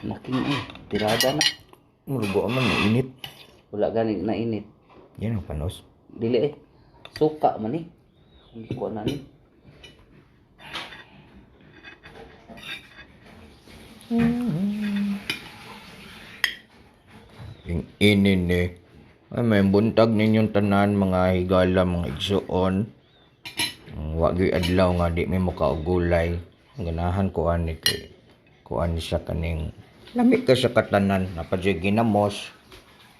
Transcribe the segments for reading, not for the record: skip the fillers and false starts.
Naking eh, tirada na. Murugo man mo init. Wala gani na init. Yan ang panos. Dili eh. Suka man eh. Ang kuha na ni. Yung inin eh. Ay, may buntag ninyong tanan, mga higala, mga igsuon. Ang wa gyud adlaw nga di may makaugulay. Ganahan ko ani kay kuan siya kaning lami ka sa katanan napadyoy ginamos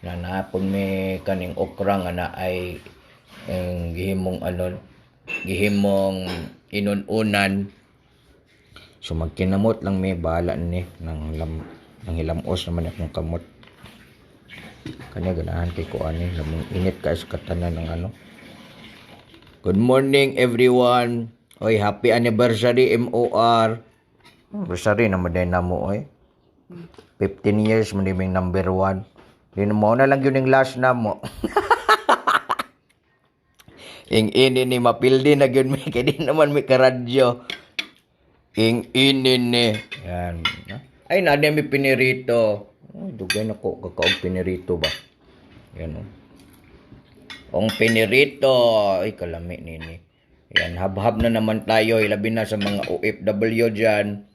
na naapon may kaning okra nga na ay ang gihimong ano, gihimong inununan. So magkinamot lang, may bahala ni nang lam nang hilamos naman akong kamot. Kanya ganahan kay ko ani, lamang init ka sa katanan ng ano. Good morning, everyone. Oy, happy anniversary, MOR. Anniversary naman din na mo oy. 15 years mo niming number one. Di na mo na lang yun yung last na mo. Ing ini ni mapildi na gyud mi kay di naman mi karadyo. Ing ini ni. Yan. Ay, na mi pinirito. Ay, dugay na ko kakaog pinirito ba. Yan oh. Ang pinirito. Ay, kalami nini. Yan, habhab na naman tayo. Ilabi na sa mga OFW dyan.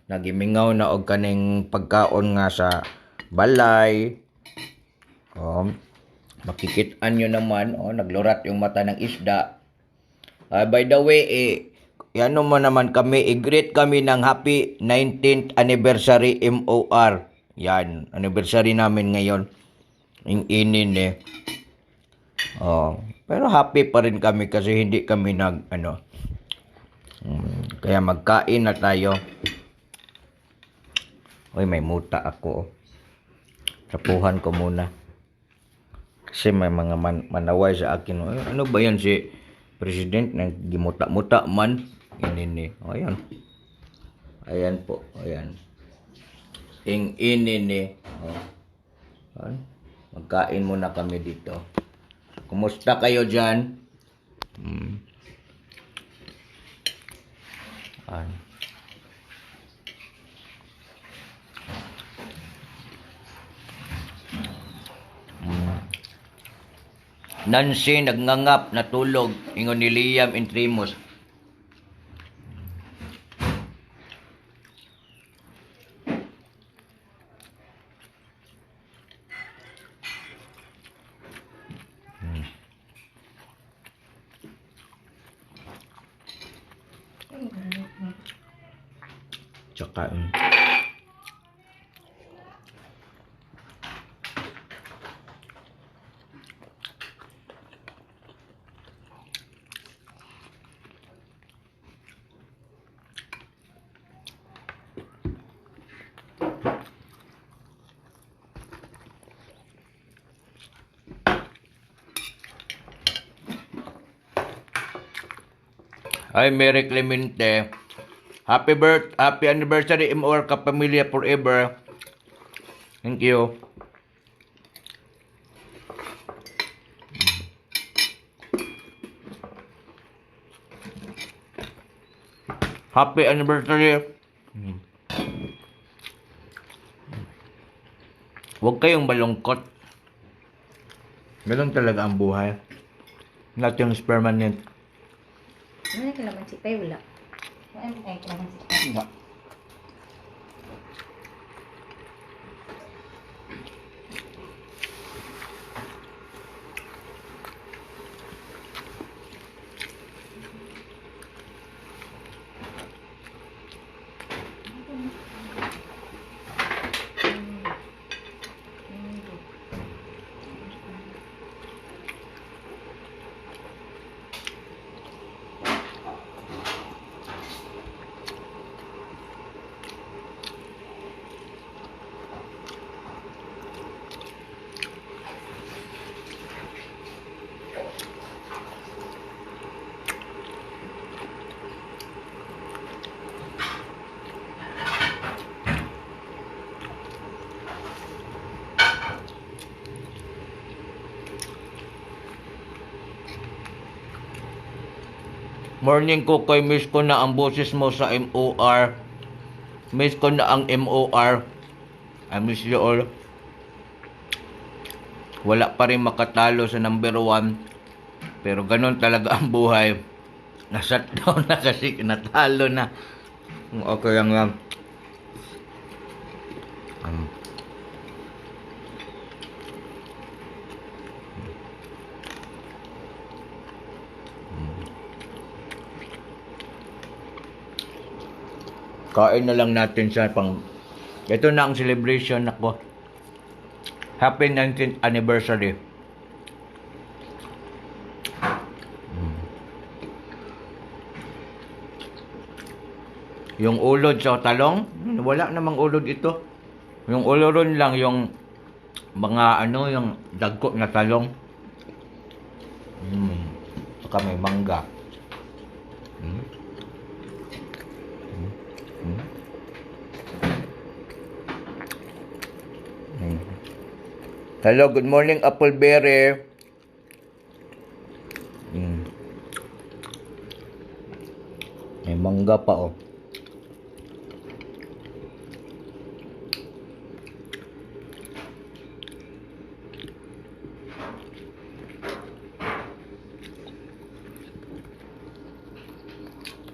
Nagimingaw na og kaning pagkaon nga sa balay. Oh, makikitaan nyo naman, oh, naglurat yung mata ng isda. Ah, by the way, eh, ano mo naman kami, i-greet kami ng happy 19th anniversary, MOR. Yan, anniversary namin ngayon. Yung inin eh. Oh, pero happy pa rin kami kasi hindi kami nag ano. Kaya magkain na tayo. Uy, may muta ako. Sapuhan ko muna. Kasi may mga manaway sa akin. "Ay, ano ba yan si President nang gimuta-muta man?" Inini. O, ayan. Ayan po. Ayan. Ing inini. O. Ayan. Magkain muna kami dito. Kumusta kayo dyan? Ayan. Nancy, nagngangap, natulog. Ingon ni Liam Intrimus. Tsaka, Ay, Mary Clemente. Happy birth, happy anniversary, MOR Kapamilya forever. Thank you. Happy anniversary. Huwag kayong malungkot. Ganun talaga ang buhay. Nothing is permanent. Ano yung kalamansi pa? Wala. Ano yung kalamansi pa? Ba. Morning ko kay miss ko na ang boses mo sa MOR. Miss ko na ang MOR. I miss you all. Wala pa rin makatalo sa number 1. Pero ganun talaga ang buhay. Na-shutdown na kasi natalo na. Okay lang yan. Kain na lang natin siya pang. Ito na ang celebration ako. Happy 19th anniversary. Yung ulod sa talong, wala namang ulod ito. Yung uloron lang yung mga ano, yung dagko na talong. Saka may mangga. Hello, good morning, Appleberry. May mangga pa, oh.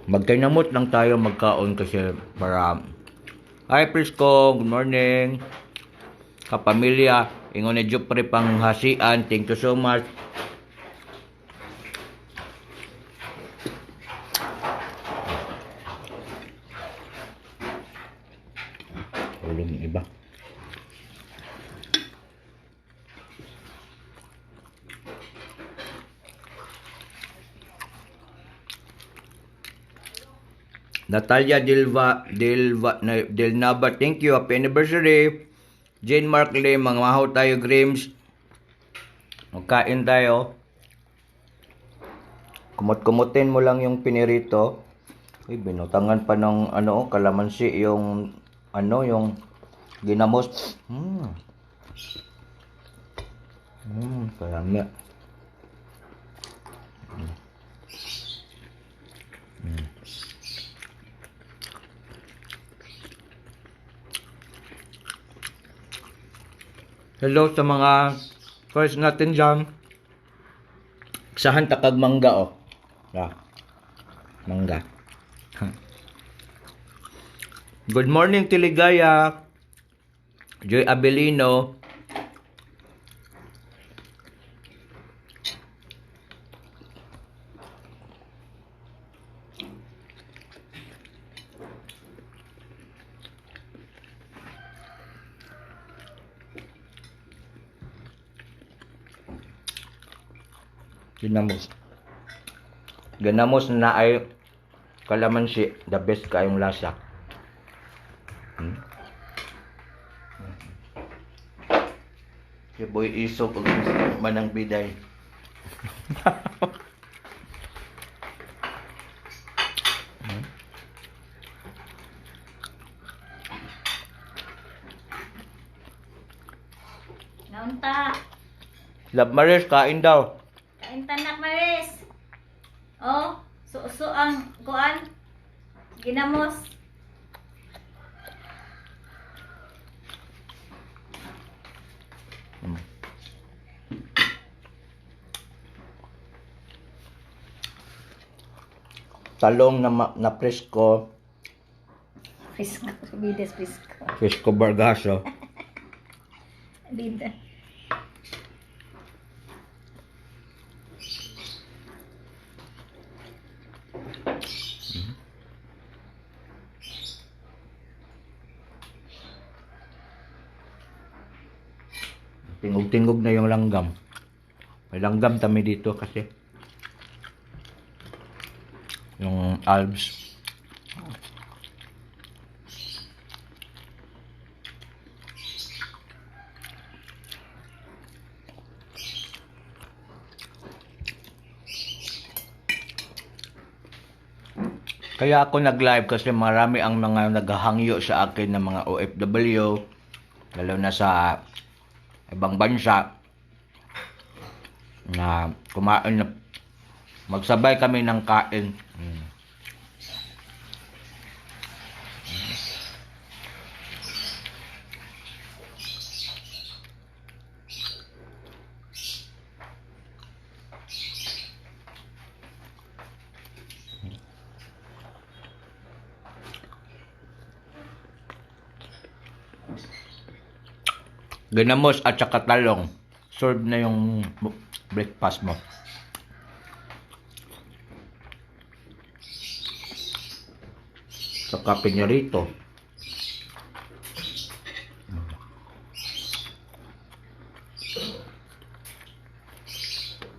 Magkinamot lang tayo magkaon kasi para. Hi, Prisco. Good morning. Kapamilya. Ingon ni Jupre panghasian. Thank you so much. Ulong iba. Natalia Delva, Delva, Del Nava, thank you. Happy anniversary. Jane Mark Lim, mga mahaw tayo, Grims. Magkain tayo. Kumot-kumutin mo lang yung pinirito. Uy, binutangan pa ng ano, kalamansi yung ano, yung ginamos. Karami. Hello sa mga first natin dyan. Sahan takag mangga oh. Ah. Mangga. Good morning, Tiligaya. Joy Abelino. Ginamos. Ginamos na ay kalamansi. The best kayong lasa. Si Boy Isok ug Manang Biday. Naunta. Love Maris, kain daw. Kain tanak, Maris. Oh, suso ang kuan. Ginamos. Talong na, na presko. Frisco. Bides frisco. Presko Vargaso. Bida. Tingog-tingog na yung langgam. May langgam kami dito kasi. Yung Alps. Kaya ako nag-live kasi marami ang mga naghahangyo sa akin ng mga OFW, lalo na sa ibang bansa, na kumain na magsabay kami ng kain. Ginamos at saka talong. Serve na yung breakfast mo. Saka pinirito.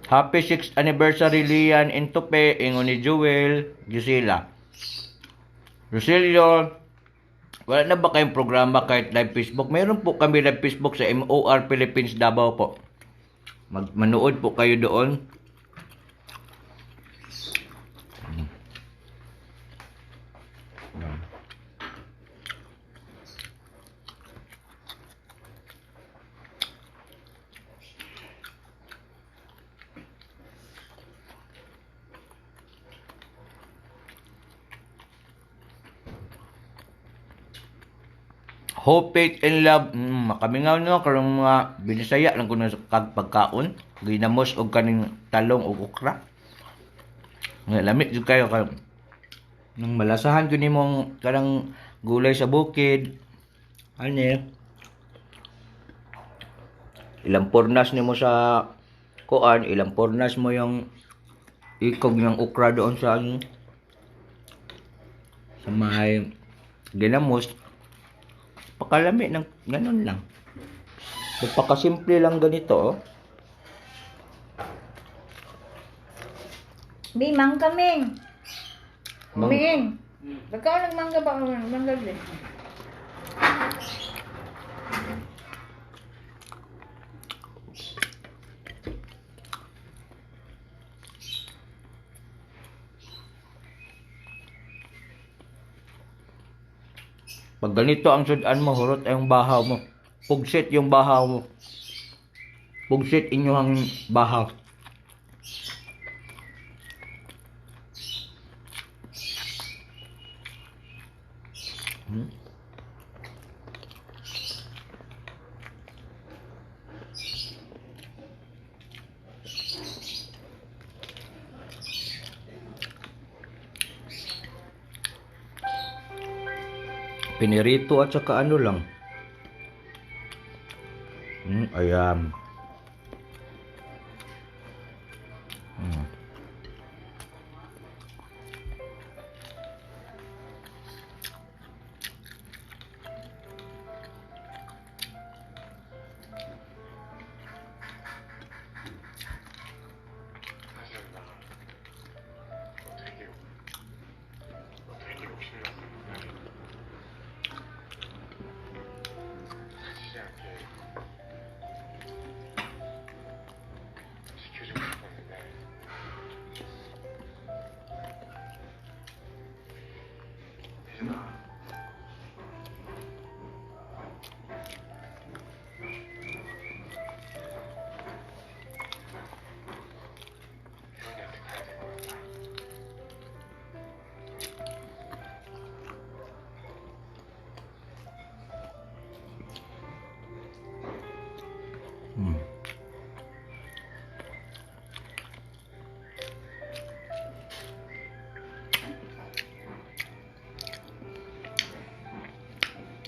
Happy 6th anniversary, Lian Intupe, ingon ni Jewel, Gisela. Rosilio, wala na ba kayong programa kahit live Facebook? Meron po kami live Facebook sa MOR Philippines Davao po. Manood po kayo doon. Hope, faith, and love. Makamingaw no, karong mga binisaya lang kuno sa kag pagkaon. Ginamos og kaning talong og okra. Nga lamit jud kayo kayo. Nang malasahan ko nimong kanang gulay sa bukid. Ano eh? Ilang pornas nimo sa kuan, ilang pornas mo yung ikog ng okra doon sa ano, sa may ginamos. Pakalami ng ganun lang. Napakasimple lang ganito, oh. Bi, mangga, Ming. Mang- Ming. Pagkaon ng mangga ba? Mangga, Bi. Pag ganito ang sudan mo, hurot ay yung bahaw mo. Pugsit yung bahaw mo. Pugsit inyong bahaw. Pinirito at saka ano lang. Ayan.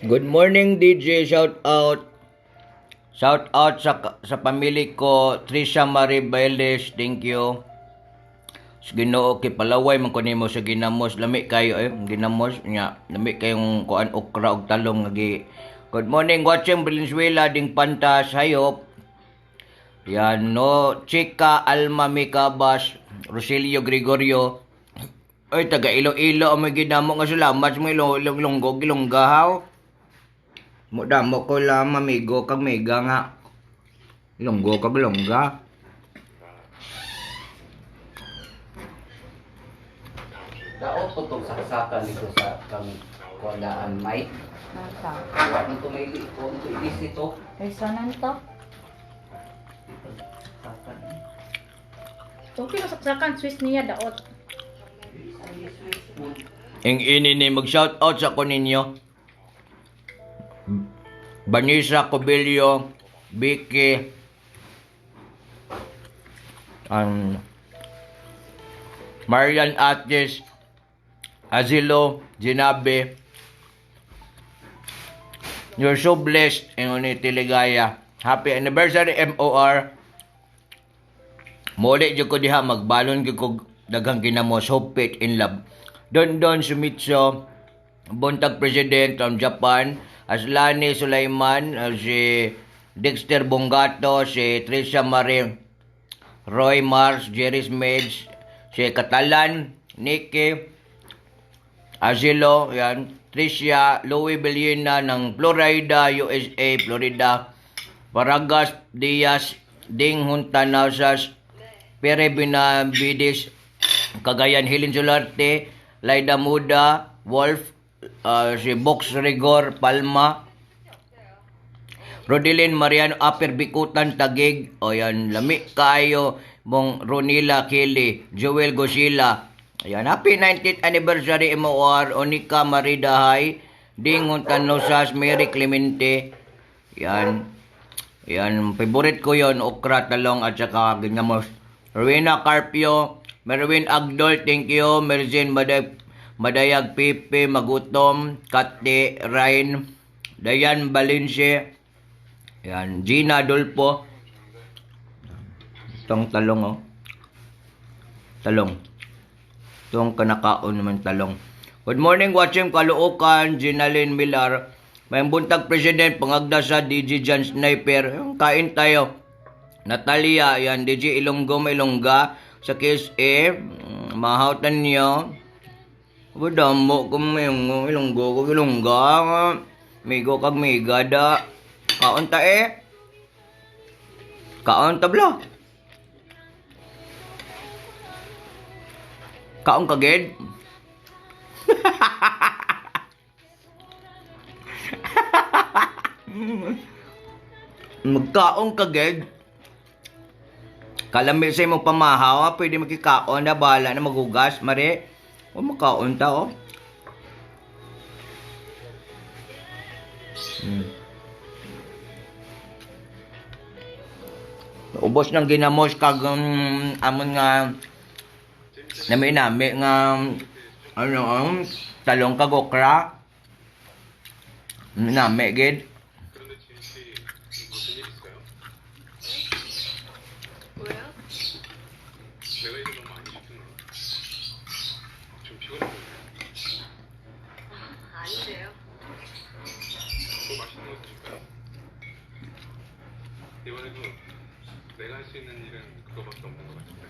Good morning, DJ. Shout out. Shout out sa pamilya ko, Trisha Marie Bailes. Thank you. Sa Ginoo kay palaway man ko nimo sa ginamos, lami kayo eh ginamos nya, lami kayong kuan okra og talong nga gi. Good morning, watching Valenzuela ding Pantas hayop. Yan no, Chika Alma Mikabas, Rosilio Gregorio. Ay, taga Iloilo ang may ginamo nga salamat sa mga Ilo, Ilonggo, Ilonggahaw. Mo damo ko lang mamigo kag mega nga. Ilonggo kag Ilongga. Daot ko tong saksakan dito sa kang kuandaan Mike. Nasa. Wa nito may ko ito ilis ito. Restaurant to. Saksakan. Okay, masaksakan. Swiss niya, daot. Ing ini ni mag-shout out sa ko ninyo. Vanessa Cobillo, Vicky, Marian Atis, Azilo, Ginabe, You're so blessed, ingon ni Tiligaya. Happy anniversary, MOR. Muli jud ko diha, magbalon jud ko daghang ginamos, hope, faith, in love. Don Don Sumitso, Buntag President from Japan, Aslani Sulaiman, si Dexter Bongato, si Trisha Marie, Roy Mars, Jerry Smeds, si Catalan, Nikki, Azilo, yan, Tricia, Louie Bellina ng Florida, USA, Florida, Vargas Diaz, Ding Huntanasas, Pere Benavides, Cagayan Helen Solarte, Laida Muda, Wolf, si Box Rigor, Palma, Rodelin Mariano Aper Bikutan Tagig, o yan, lami kaayo mong Ronila Kelly, Joel Gosila. Ayan, happy 19th anniversary MOR, Onika Maridahay, Ding Hontanosas, Mary Clemente. Yan. Yan, favorite ko yon, okra, talong, at saka ginamos. Rowena Carpio, Merwin Agdol, thank you. Merzin Maday, Madayag Pipe, Magutom, Kati, Rain, Dayan Balinse, yan, Gina Adolfo. Itong talong, oh. Talong. Itong kanakaon naman talong. Good morning, watching Caloocan, Ginalyn Millar. May buntag President, pangagda sa DJ John Sniper. Yung kain tayo. Natalia, yan, DJ Ilonggo, Ilongga. Sa KSA, mahautan niyo. Budamo ko may Ilonggo ko Ilongga. Migo kag miga da. Kaon ta eh. Kaon ta bla. Kaon ka gid. Magkaon ka gid. Kalami sa imong pamahaw, pwede makikaon na bahala na maghugas, mare. O makaon ta oh. Ubos ng ginamos kag amon nga nami-nami nga ano talong kag okra. Nami gid. 그런데 지은 씨 무슨 일 있어요? 왜요? 내가 일을 너무 많이 시켰나? 좀 피곤해 보이네. 아닌데요. 뭐 맛있는 거 드실까요? 이번에도 내가 할 수 있는 일은 그거밖에 없는 것 같은데.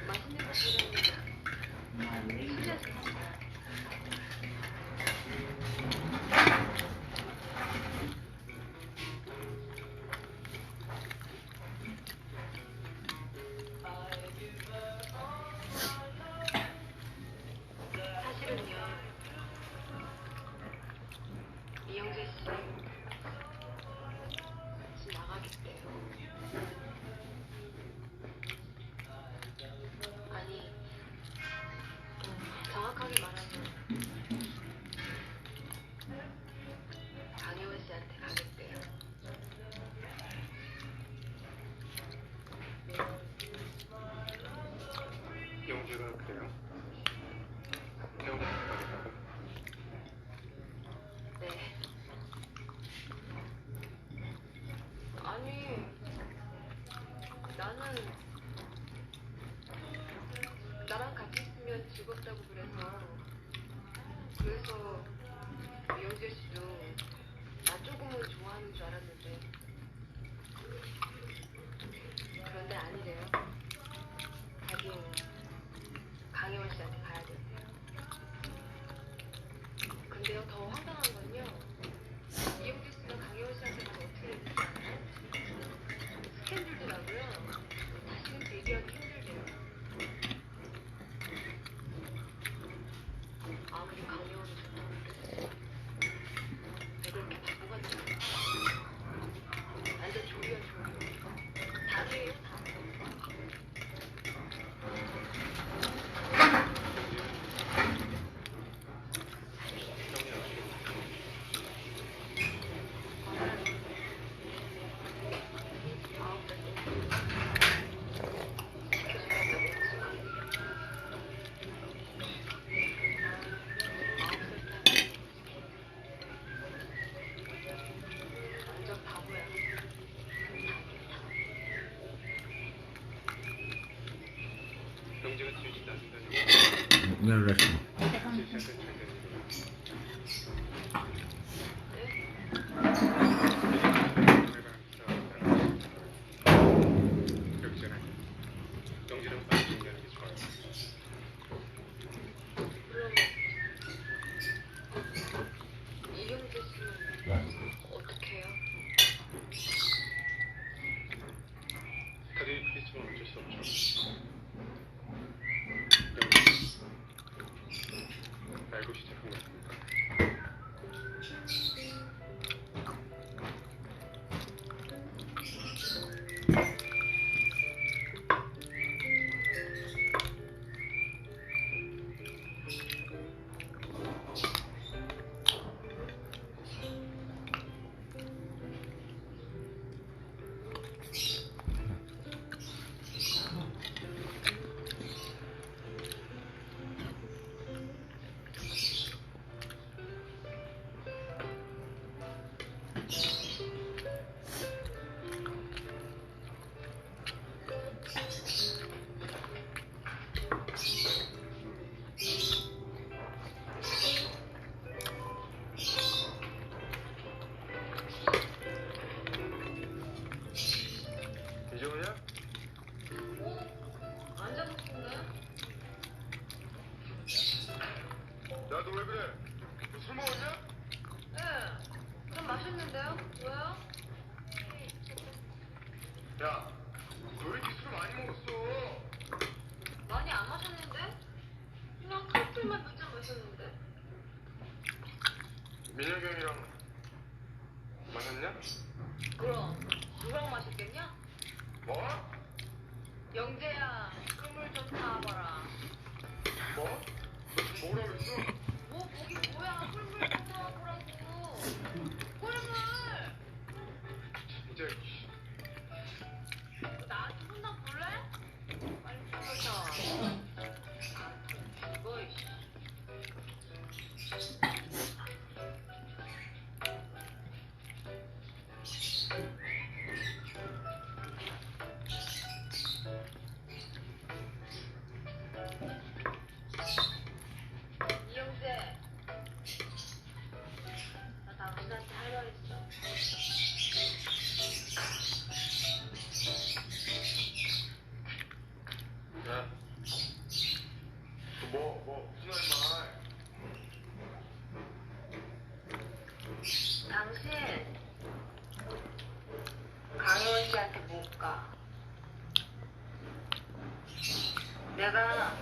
맛있는 것보다는 술이 좋습니다. 사실은요, 이영재 씨 지금 나가겠대요. 아니, 정확하게 말하면 강혜원 씨한테 가겠대요. 영재가 그래요? 태원한테 가겠다고? 네. 아니, 나는 나랑 같이 있으면 즐겁다고 그래서 이영재 씨도 나 조금은 좋아하는 줄 알았는데 그런데 아니래요. 자기는 강혜원 씨한테 가야 된대요. 근데요, 더 황당한 건요. 이영재 씨가 강혜원 씨한테 가서 어떻게 됐는지 알아요? 스캔들도 나고요. 다시는 재기하기 힘들대요. 아무리 강혜원이 좋다고 그래도 왜 그렇게 바보 같지? Naras mo. 여기 전에 영지랑 빨리 정리하는 게 좋아요. 그럼 이용재 씨는 어떻게 해요? 다들 그랬지만 어쩔 수 없죠. 영지 알고 시작한 거니까. 이제 오냐? 안 잡으신데? 야, 너 왜 그래? 너 술 먹었냐? 네. 좀 마셨는데요? 왜요? 야, 너 왜 이렇게 술을 많이 먹었어? 많이 안 마셨는데? 그냥 커피만 몇 잔 마셨는데. 민혁이 형이랑 만났냐? 그럼 누랑 마셨겠냐? 뭐? 영재야, 그물 좀 타봐라. 뭐? 너 지금 뭐라 그랬어? 뭐 거기 뭐야? 꿀물 좀 타보라고. 꿀물. 진짜 너 나한테 혼나 볼래? 빨리 꿀물 타. 아, 이거 이씨. 이영재, 나 당신한테 할 말 있어. 야, 너 뭐, 무슨 할 말? 당신 강효원 씨한테 못 가. 내가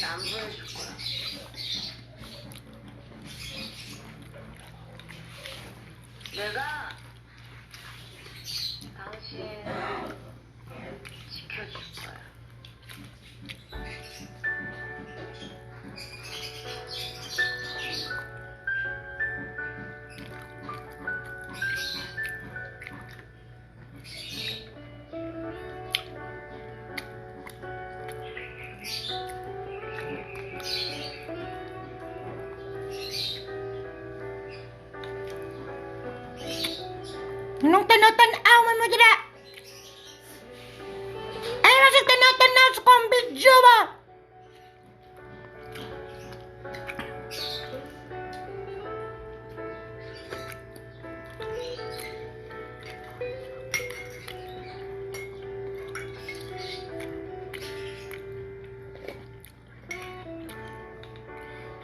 당신 안 보내줄 거야. 내가 당신 지켜줄 거야. Anong tanaw-tanaw man mo dira? Ay, nasa tanaw-tanaw sa kong video ba?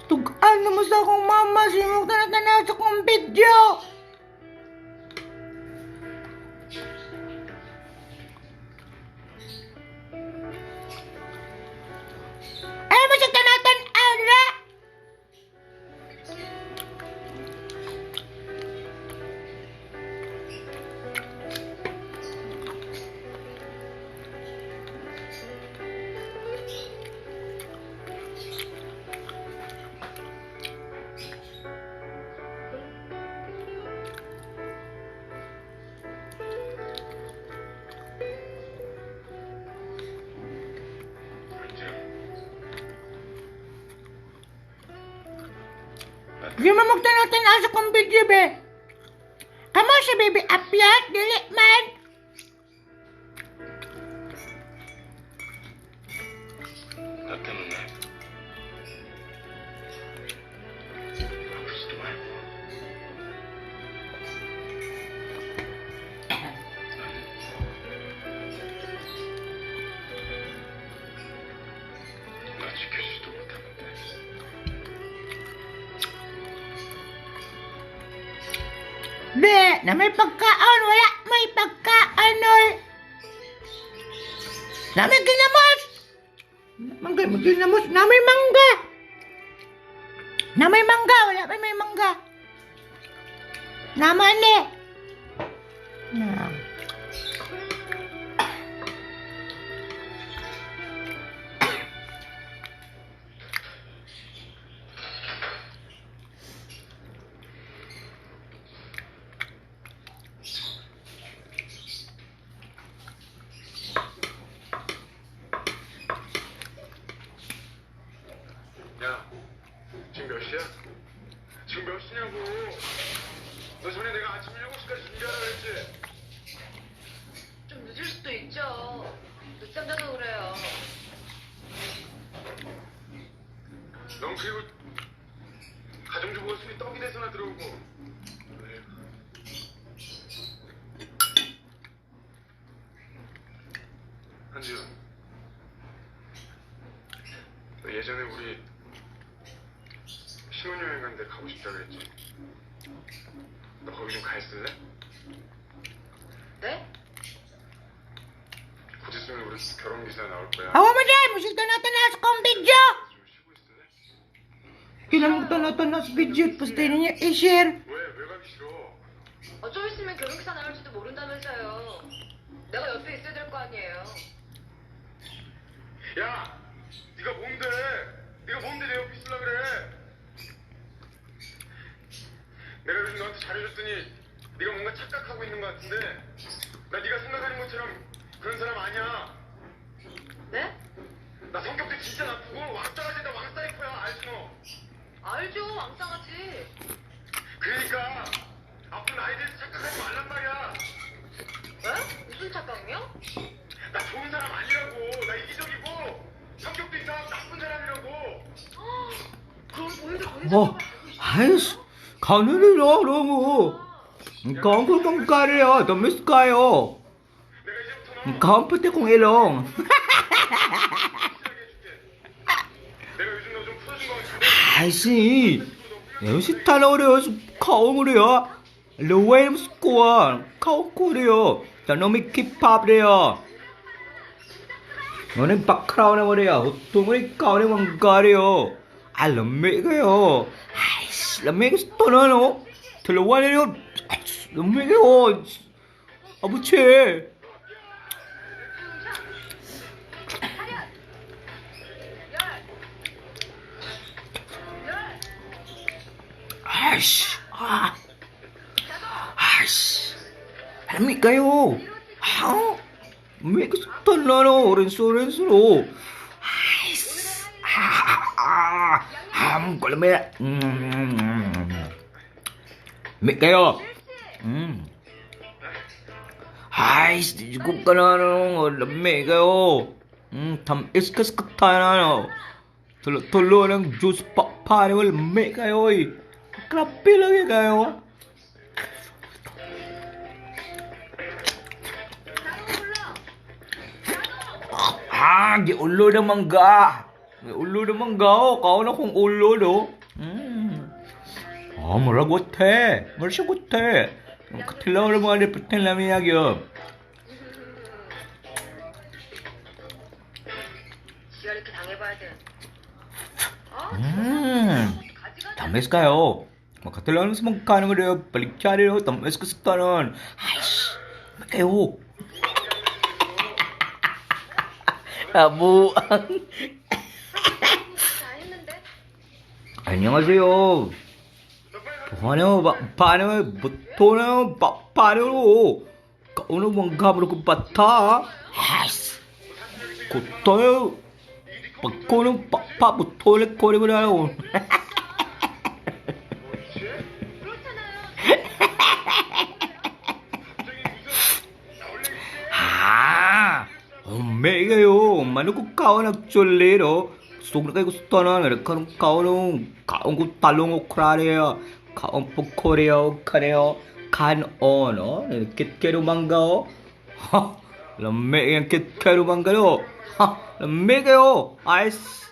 Tugaan na mo sa akong mama, simong tanaw-tanaw sa kong video. Ay, mo siya tanaw-tanaw dira? Di mo magtanaw-tanaw sa kong video, be. Kamo si baby Apyat, dili man. Be, na may pagkaon, wala may pagkaon, oy. Na may ginamos. Mangga, ginamos, na may mangga. Na may mangga, wala pa may mangga. Naman eh. Na. 야, 지금 몇 시야? 지금 몇 시냐고? 너 전에 내가 아침 7시까지 준비하라 그랬지? 좀 늦을 수도 있죠. 늦잠 자서 그래요. 넌 그리고 가정주부가 술이 떡이 돼서나 들어오고. 한지훈, 너 예전에 우리 신혼여행 간데 가고 싶다 그랬지? 너 거기 좀 가 있을래? 네? 곧 있으면 우리 결혼 기사 나올 거야. Awa mo dyan, musik tanaw-tanaw sa kong video. 좀 쉬고 있을래? Kailangan tanaw-tanaw sa video, basta niya i-share. 왜? 왜 가기 싫어? 어, 좀 있으면 결혼 기사 나올지도 모른다면서요. 내가 옆에 있어야 될 거 아니에요. 야! 네가 뭔데? 네가 뭔데 내 옆에 있으려 그래? 내가 요즘 너한테 잘해줬더니 네가 뭔가 착각하고 있는 것 같은데 나 네가 생각하는 것처럼 그런 사람 아니야. 네? 나 성격도 진짜 나쁘고 왕따가진다 왕사이코야 알지 너? 알죠, 왕쌍아지. 그러니까 앞으로 나에 대해서 착각하지 말란 말이야. 네? 무슨 착각이요? 나 좋은 사람 아니라고. 나 이기적이고 성격도 이상하고 나쁜 사람이라고. 그럼 본인도 본인 Oh, ayos. Kanino mo? Kaon ko kang karyo, tamis kayo. 내가 이제부터 너 Kaon pati kong ilong. 확실하게 해줄게. 내가 요즘 너 좀 풀어준 것 같은데 Ay, si. Si talo kaon mo Luway mo skuan. Kaon ko riyo. Tanong may kipap riyo. 너는 박크라우네 머리야. 호통을 까오네 왕가리요. 아, lamig kayo. Ay, lamig sa tanan, oh. Dalawa na yun. Ay, lamig kayo. Abuche. Ay, ah. Ay, lamig kayo. Ah, lamig sa tanan, oh. Rinso, rinso, oh. Ay, ah, ah, kalamig. Lamig kayo. Ay, di ko ka na, ano, lamig kayo. Tamis ka sa katanan, oh. Tulo-tulo ng juice pa, pare, lamig kayo, eh. Grabe lagi kayo, ah. Ah, giulo ng mangga. Giulo ng mangga, oh. Kaon akong ulo, no? Ah, murag wate. Murag siya wate. Katilaw ng mga lipitin namin yagyo. 지가 이렇게 당해봐야 돼. 아, 가지가지. Tamis kayo. Makatilaw naman sa magkano mo rin. Baligya rin, oh. Tamis ka sa tanan. Ay, shh. Kayo. Abuang. 다 했는데. 안녕하세요. Paano ba? Paano? Buto na ba? Paano? Kauno mong gamro ko bata? Has! Kuto! Pagkuno pa pa buto na ko rin mo na ako. Ha! Umi kayo! Mano ko kaon actually, no? Gusto na kayo gusto na. Kaon kaon kaon ko talong okrare kaon po koreo kaneo kanon, no? Kitkero mangga, oh. Ha! Lami yung kitkero mangga, no? Ha! Lami kayo! Ice!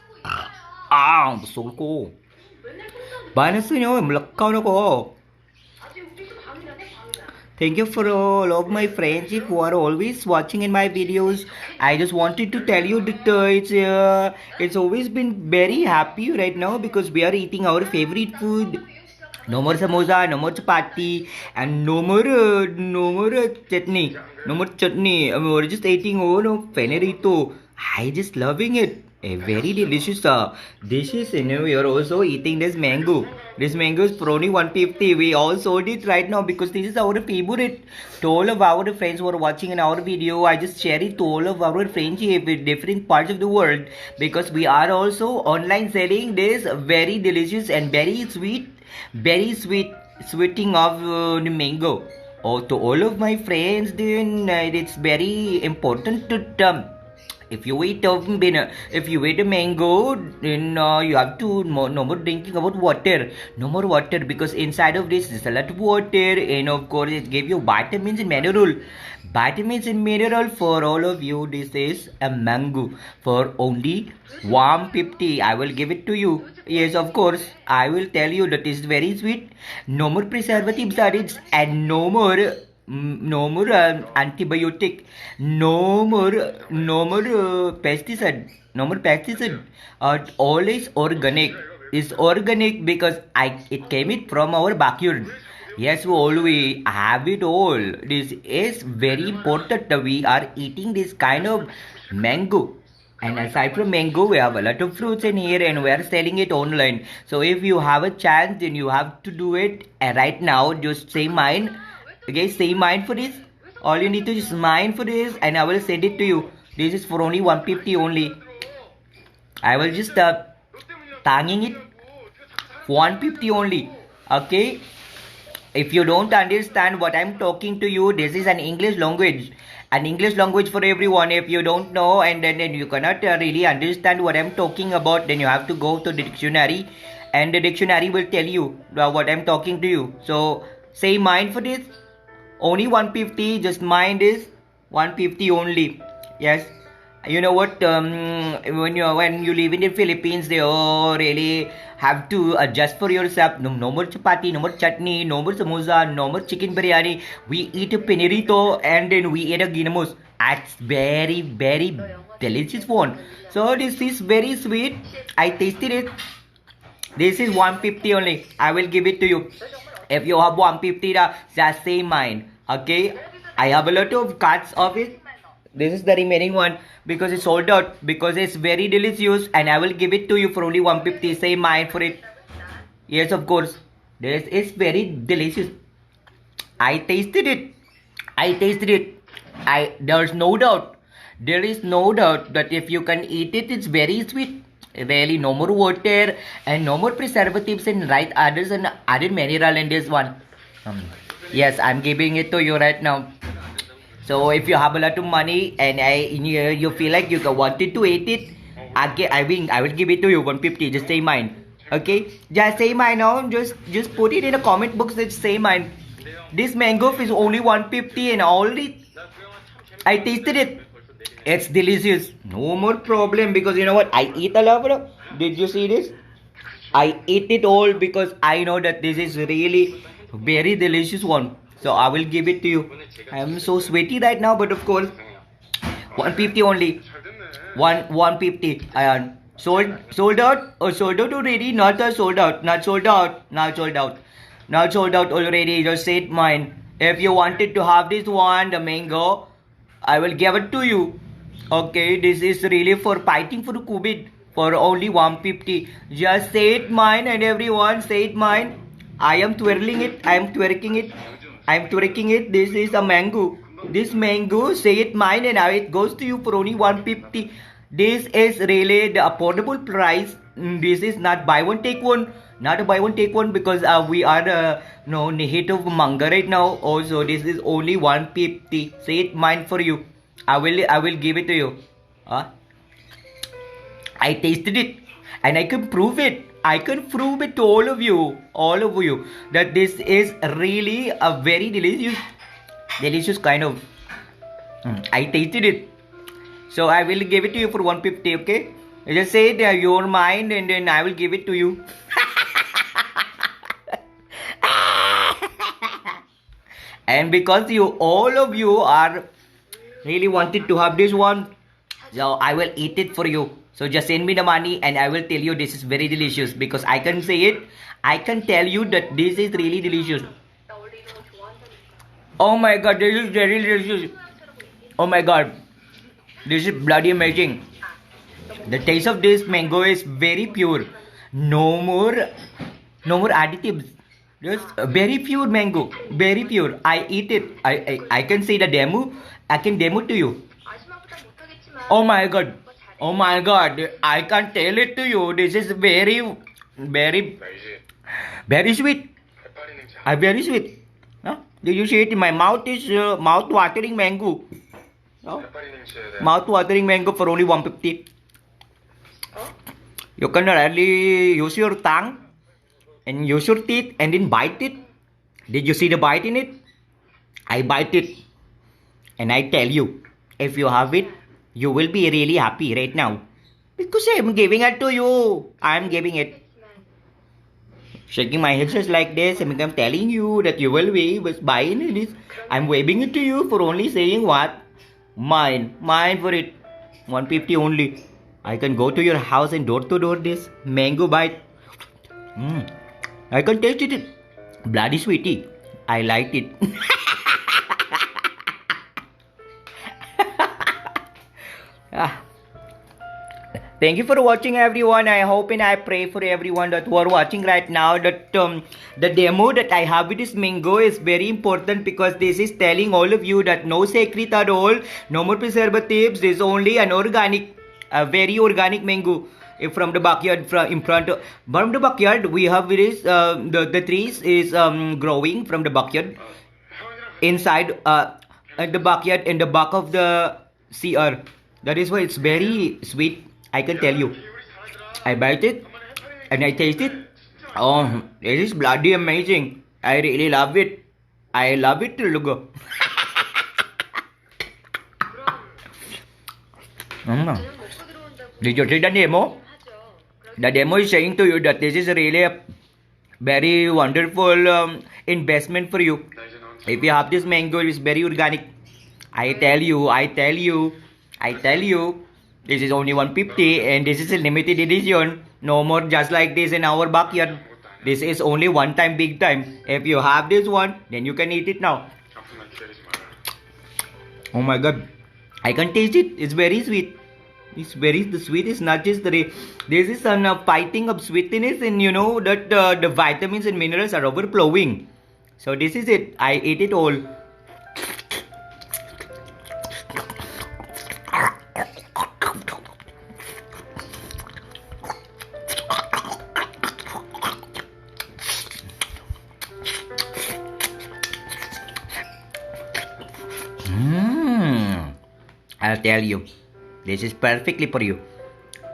Ah! Busog ko. Banas nyo, malakaw na ko. 아직 우리 집 방이라네. Thank you for all of my friends who are always watching in my videos. I just wanted to tell you that it's always been very happy right now because we are eating our favorite food. No more samosa, no more chapati, and no more chutney. No more chutney. We're just eating, oh no, pinirito. I just loving it. A very delicious dishes, and we are also eating this mango. This mango is for only 150. We all sold it right now because this is our favorite. To all of our friends who are watching in our video, I just share it to all of our friends here in different parts of the world because we are also online selling this very delicious and very sweet sweeting of the mango. Oh, to all of my friends, then it's very important to if you eat a if you eat a mango, then you have to no more drinking about water, no more water, because inside of this is a lot of water, and of course it give you vitamins and mineral, vitamins and mineral for all of you. This is a mango for only 150. I will give it to you. Yes, of course, I will tell you that is very sweet. No more preservatives added and no more antibiotic, no more pesticide, no more pesticide. All is organic. It's organic because I it came it from our backyard. Yes, all we have it all. This is very important that we are eating this kind of mango. And aside from mango, we have a lot of fruits in here and we are selling it online. So if you have a chance, then you have to do it right now. Just say mine. Okay, say mine for this. All you need to just mine for this and I will send it to you. This is for only 150 only. I will just tanging it 150 only. Okay. If you don't understand what I'm talking to you, this is an English language. An English language for everyone. If you don't know and then you cannot really understand what I'm talking about, then you have to go to the dictionary and the dictionary will tell you what I'm talking to you. So say mine for this. Only 150, just mine is 150 only. Yes. You know what, when you live in the Philippines, they all really have to adjust for yourself. No, no more chapati, no more chutney, no more samosa, no more chicken biryani. We eat a pinirito and then we eat a ginamos. That's very, very delicious one. So this is very sweet. I tasted it. This is 150 only. I will give it to you. If you have 150, just say mine. Okay. I have a lot of cuts of it. This is the remaining one because it's sold out, because it's very delicious, and I will give it to you for only 150. Say mine for it. Yes, of course. This is very delicious. I tasted it. I tasted it. I there's no doubt. There is no doubt that if you can eat it, it's very sweet. Really, no more water and no more preservatives and right others and added mineral in this one. Yes, I'm giving it to you right now. So if you have a lot of money and you feel like you wanted to eat it, I will give it to you 150. Just say mine. Okay? Just say mine now. Just put it in a comment box that say mine. This mango is only 150 and already I tasted it. It's delicious. No more problem because you know what? I eat a lot, bro. Did you see this? I eat it all because I know that this is really very delicious one. So I will give it to you. I am so sweaty right now, but of course, 150 only. 150. Ayan. Sold out or sold out already? Not sold out. Not sold out. Not sold out. Not sold out already. Just say it mine. If you wanted to have this one, the mango, I will give it to you. Okay, this is really for fighting for the COVID for only 150. Just say it mine and everyone say it mine. I am twirling it. I am twerking it. I am twerking it. This is a mango. This mango, say it mine and it goes to you for only 150. This is really the affordable price. This is not buy one take one. Not a buy one take one because we are no hit of manga right now. Also, this is only 150. Say it mine for you. I will give it to you. Huh? I tasted it and I can prove it. I can prove it to all of you, that this is really a very delicious, delicious kind of. I tasted it. So I will give it to you for 150, okay? You just say it, your mind, and then I will give it to you. And because you, all of you are really wanted to have this one, so I will eat it for you. So just send me the money and I will tell you this is very delicious because I can say it. I can tell you that this is really delicious. 나 원래 이런 거 좋아한다니까. Oh my God, this is very delicious. Oh my God, this is bloody amazing. The taste of this mango is very pure. No more additives. Just very pure mango, very pure. I eat it. I can see the demo. I can demo to you. 아줌마보다 못하겠지만 Oh my God. Oh my God. I can tell it to you. This is very, very, 나 이제 very sweet. 해파리 냉채 I very sweet. Huh? Did you see it? My mouth is mouth watering mango. Oh. 해파리 냉채에 대한 Mouth watering mango for only 150. You can really use your tongue and use your teeth and then bite it. Did you see the bite in it? I bite it. And I tell you, if you have it, you will be really happy right now. Because I'm giving it to you. I'm giving it. Shaking my head just like this, and I'm telling you that you will be was buying this. I'm waving it to you for only saying what? Mine. Mine for it. 150 only. I can go to your house and door to door this mango bite. I can taste it. Bloody sweetie. I liked it. Ah. Thank you for watching, everyone. I hope and I pray for everyone that who are watching right now that the demo that I have with this mango is very important because this is telling all of you that no secret at all, no more preservatives. This is only an organic, a very organic mango. If from the backyard, from in front of, from the backyard, we have this the trees is growing from the backyard inside at the backyard in the back of the CR. That is why it's very sweet. I can tell you. I bite it and I taste it. Oh, it is bloody amazing. I really love it. I love it talaga. 저녁 먹고 들어온다고 Did you see the demo? 하죠. The demo is saying to you that this is really a very wonderful investment for you. 나 이제 너한테 If you have this mango, it's very organic. I tell you, I tell you, I tell you, this is only 150 and this is a limited edition. No more just like this in our backyard. This is only one time, big time. If you have this one, then you can eat it now. 앞으로 날 기다리지 마라. Oh my God. I can taste it. It's very sweet. It's very the sweet is not just the this is an fighting of sweetness and you know that the vitamins and minerals are overflowing. So this is it. I ate it all. I'll tell you, this is perfectly for you.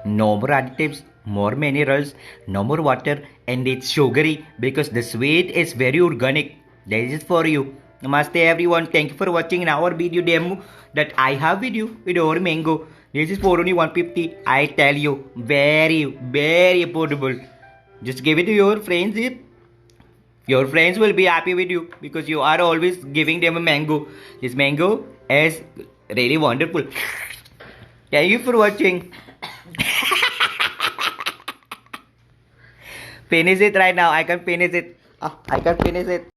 No more additives, more minerals, no more water, and it's sugary because the sweet is very organic. This is for you. Namaste, everyone. Thank you for watching our video demo that I have with you with our mango. This is for only 150. I tell you, very, very affordable. Just give it to your friends. Your friends will be happy with you because you are always giving them a mango. This mango is really wonderful. Thank you for watching. Finish it right now. I can finish it. Ah, I can finish it.